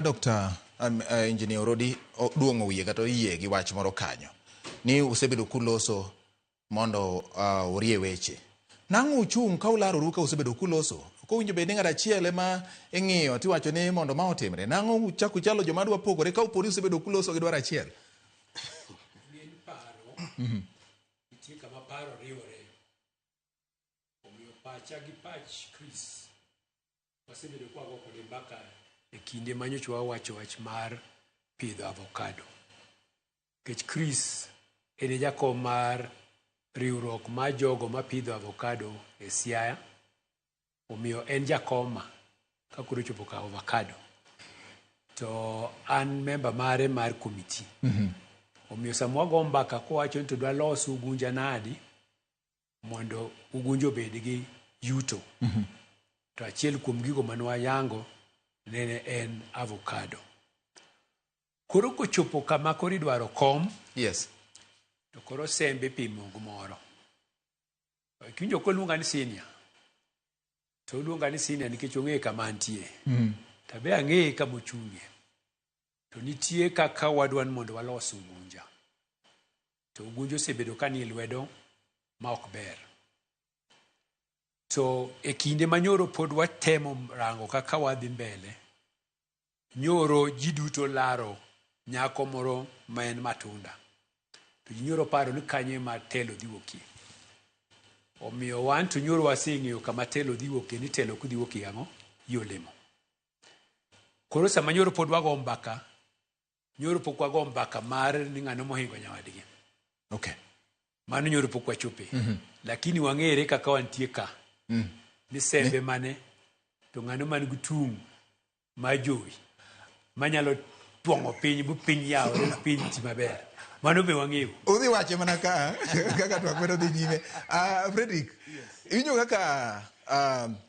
Dr. Engineer Orodi duong'o wiye kata oyie gi wach moro kanyo ni usebedo kuloso mondo urie weche. Nang'o uchung' ka ularoru ka usebedo kuloso? Ok owinjo bed ni ng'at achiel ema ing'iyo tiwacho ni mondo ma otimre. Nang'o uchako uchalo joma dwa pogore ka oponi usebedo kuloso gi dwaro achiel? Ng'eny paro, nitie kama paro riwore. Omiyo pacha gi pach Chris wasebedo kwago kode mbaka e kinde ma nyocha wawacho wach mar pidho avocado. Nikech Chris en e jakom mar riwruok mar jogo mapidho avocado e Siaya, omiyo en jakoma ka koro ochopo ka avocado. To an member mare mar committee. Omiyo sama wago mbaka kowacho ni to dwa los Ugunja nadi mondo Ugunja obed gi yuto. To achiel kuom gigo mane wayango nene en avocado. Koro kochopo kama koro idwaro kom, to koro sembe pimo gimoro. Kiwinjo koluonga ni senior, to oluonga ni senior nikech ong'eyo kama antie. To be ang'eye kama ochung'ie. To nitie kaka wadwa ni mondo walos Ugunja. To Ugunja osebedo ka nie lwedo ma ok ber. To e kinde ma nyoro pod watemo rango kaka wadhi mbele, nyoro ji duto laro nyako moro ma en matunda. To ji nyoro paro ni kanyo ema telo dhi wuokie. Omiyo wan to nyoro waseng'eyo kama telo dhi wuokie ni telo ok dhi wuokie ang'o? Yi olemo. Koro sama nyoro pod wago mbaka, nyoro pok wago mbaka mar ni ng'ano mohingo nyawadgi. Mano nyoro pok wachope. Lakini wang'ere kaka wantie ka. Ni sembe mane to ng'ano man gi tung' ma jowi manyalo twong'o piny bu piny yawre bu piny ti maber. Mano be wang'eyo. Udhi wache mana ka kaka twak medo dhi nyime. Frederick, iwinjo kaka